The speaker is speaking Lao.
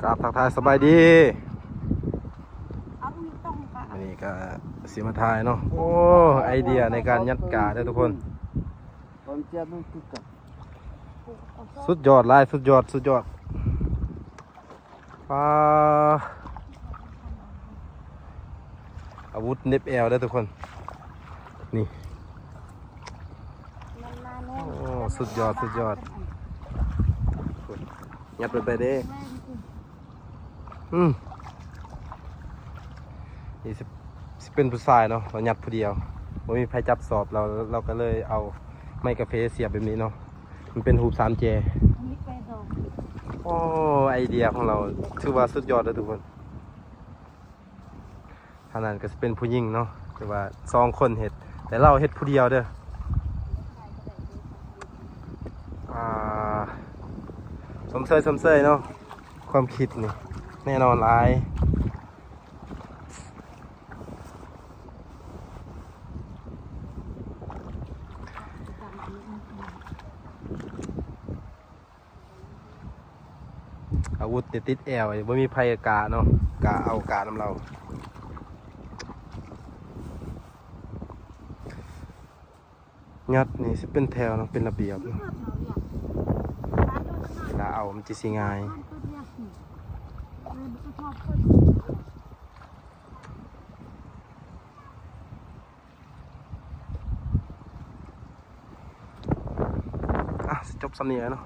ກາບທັກທາຍສະບາຍດີ. ມື້ນີ້ກະຊິມາຖ່າຍເນາະ. ໂອ້ ໄອເດຍໃນການຍັດກາເດີທຸກຄົນ. ສຸດຍອດຫຼາຍ ສຸດຍອດ ສຸດຍອດ. ປາ ອາວຸດເໜັບແອວເດີທຸກຄົນ. ນີ້ ໂອ້ ສຸດຍອດ ສຸດຍອດ. ຍັດໄປເລີຍ. ອືມ ນີ້ຊິ ຊິເປັນຜູ້ຊາຍເນາະ, ລາວຍັດຜູ້ດຽວ ບໍ່ມີໃຜຈັບສອບລາວ, ລາວກໍເລີຍເອົາໄມ້ກາເຟສຽບແບບນີ້ເນາະ, ມັນເປັນຮູບສາມແຈ. ໂອ້ ໄອເດຍຂອງລາວຖືວ່າສຸດຍອດເດີທຸກຄົນ. ທາງນັ້ນກໍຊິເປັນຜູ້ຍິງເນາະ, ຖືວ່າສອງຄົນເຮັດ, ແຕ່ລາວເຮັດຜູ້ດຽວເດີ. ອ່າ ຊົມເຊີຍ ຊົມເຊີຍເນາະ, ຄວາມຄິດນີ້ແນ່ນອນຫຼາຍ. ອາວຸດນີ້ຕິດແອວ, ບໍ່ມີໃຜກະເນາະ, ກະເອົາກະນຳລາວ. ຍັດນີ້ຊິເປັນແຖວເນາະ, ເປັນລະບຽບເນາະ, ເວລາເອົາມັນຈະຊິງ່າຍ. ອ່ະ ຊິຈົບສ່ຳນີ້ແຫຼະເນາະ.